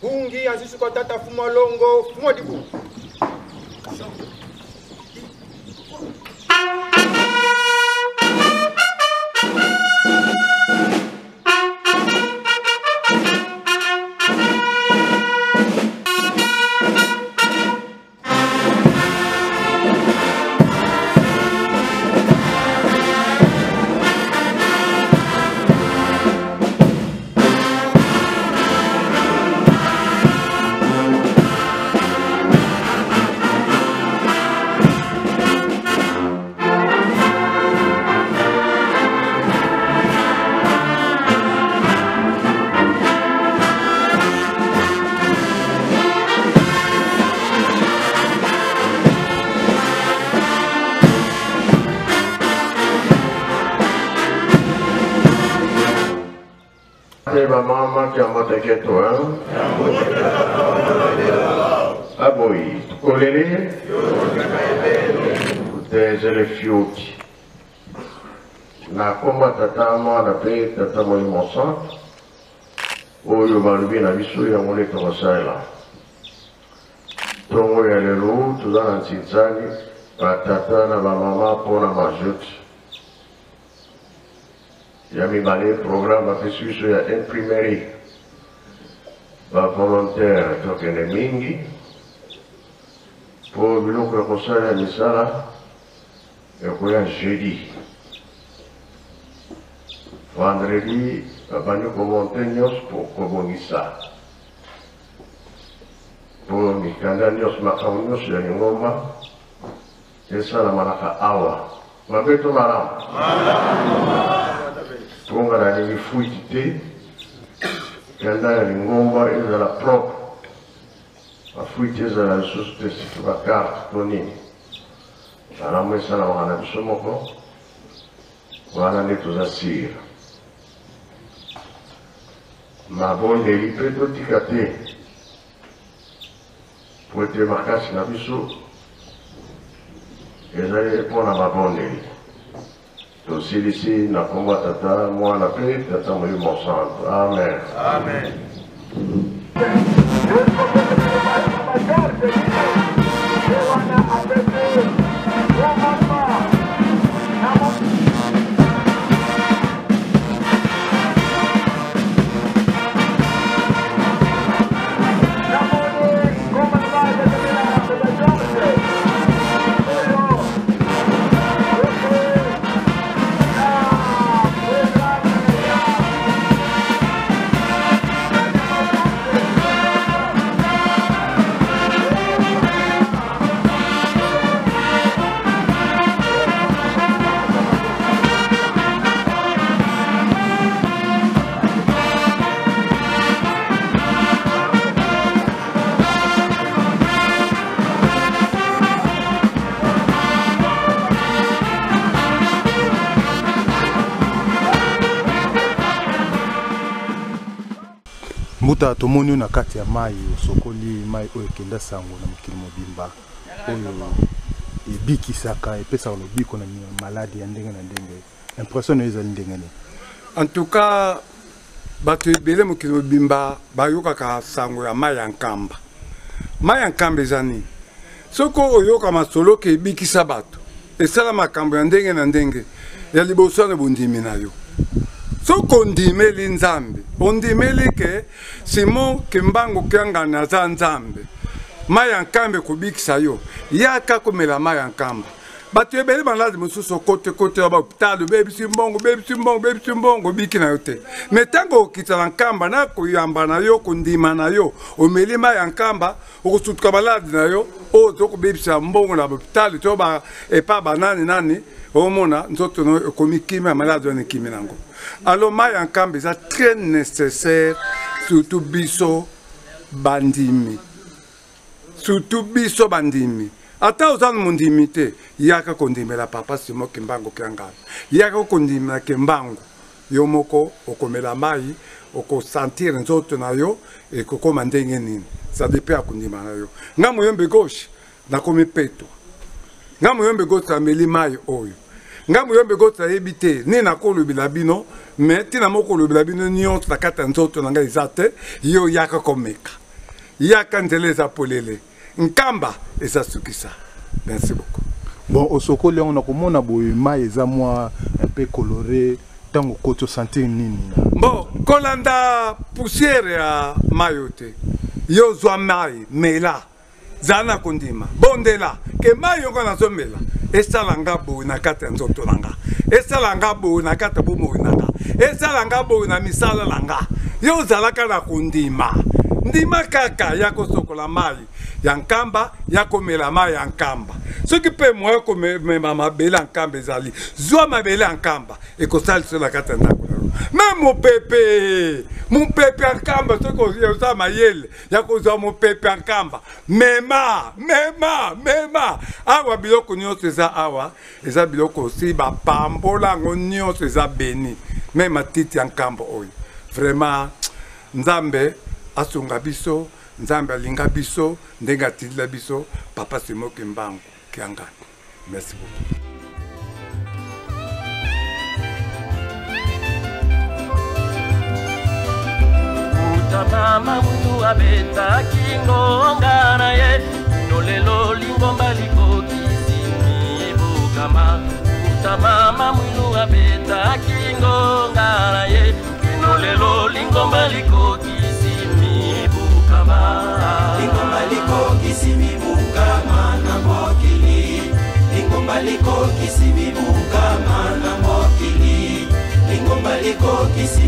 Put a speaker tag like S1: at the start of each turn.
S1: Bungi anzisi kwa tata fuma longo fuma dibu.
S2: Mama kiambote ketu aboyi tukolele tutezele fiuki na komba tata mwana mpe tata molimo santo oyo balobi na biso yango nde tokosalela ntongo ya lelo toza na nsinzani batata na bamama mpona majoute ya mibale programme bapesi biso ya imprimerie bavolontaire tokende mingi mpo biloko ya kosala ya misala ekoya jeudi vendredi babandi komonte nyonso mpo kobongisa mpo mikanda nyonso makambo nyonso ya lingomba esalamalaka awa mabe to malamu mpo nga nalingi fuiti te kanda ya lingomba ezala propre bafuiti ezala lisusu te surtout bacarte to nini malamu esalamaka na biso moko wana nde toza sire mabondeli mpe totika te po ete makasi na biso ezali mpo na mabondeli tosilisi na nkombo ya tata mwana mpe tata molimo santo amen,
S1: amen.
S3: Mbuta tomoni yo na kati ya mai osokoli mai oyo ekenda sango na mokili mobimba oyo ebikisaka epesaka lobiko na maladi ya ndenge na ndenge impression na yo ezali ndenge nini
S4: en tout cas bato ebele mokili mobimba bayokaka sango ya mai ya nkamba. Mai ya Nkamba eza nini? Soki oyoka masolo ke ebikisa bato, esala makambo ya ndenge na ndenge, ya liboso wana bondimi na yo. Soki ondimeli Nzambe, ondimeli ke Simon Kimbangu Kiangani aza Nzambe, mai ya Nkamba ekobikisa yo, yaka komela mai ya Nkamba. Bato ebele maladi mosusu okotekote ya bahôpital, obebisi mbongo, obebisi mbongo, obebisi mbongo, obiki na yo te. Me ntango okita na Nkamba na koyamba na yo, kondima na yo, omeli mai ya Nkamba, okosutuka maladi na yo oyo ozo kobebisa mbongo na hôpital to ba epa banani nani, omona nzoto no ekomi kimia, maladi wana ekimi nango. Alors mai ya Nkamba eza très nécessaire, surtout biso bandimi, surtout biso bandimi. Ata oza na mondimi te, yaka kondimela Papa Simon Kimbangu Kiangani, yaka kondimela Kimbangu. Yo moko okomela mai, okosentir nzoto na yo ekokoma ndenge nini, ça dépend ya kondima na yo. Nga Muyombe Gauche nakomi peto, nga Muyombe Gauche nameli mai oyo, nga Muyombe Gauche nayebi te nini nakolobela bino, mais ntina moko kolobela bino nyonso na kati ya nzoto na ngai eza te. Yo yaka komeka, yaka, nzela eza polele, Nkamba eza sukisa. Merci beaucoup.
S3: Bon, osokoli yango na komona boye mai eza mwa un peu coloré, ntango okoti osentir nini?
S4: Bon, kolanda poussière ya mai oyo te, yo zwa mai, mela, zala na kondima, bondela ke mai yoko nazomela esala nga boye na kati ya nzoto na nga, esala nga boye na kati ya bomoi na nga, esala nga boye na misala na nga. Yo ozalaka na kondima, ndima kaka ya kosokola mai ya Nkamba, ya komela mai ya Nkamba. Soki mpe moya komema mabele ya Nkamba ezali, zwa mabele ya Nkamba, ekosalisa na kati ya ndako na yo. Me mopepe, mopepe ya Nkamba, soki oza mayele ya kozwa mopepe ya Nkamba, mema, mema, mema awa. Biloko nyonso eza awa, eza biloko osi bapambola yango, nyonso eza beni, me matiti ya Nkamba oyo. Vraiment, Nzambe asunga biso, Nzambe alinga biso ndenge atindila biso Papa Simon Kimbangu Kiangani. Merci beaucoup.
S5: Mama mutu abetaki ngonga na ye, kino lelo lingomba likokisi mibukama. Kuta mama mwilu abetaki ngonga na ye, kino lelo lingomba likokisi mibukama.
S6: Lingomba likokisi mibukama na mokili, lingomba likokisi mibukama na mokili, lingomba likokisi.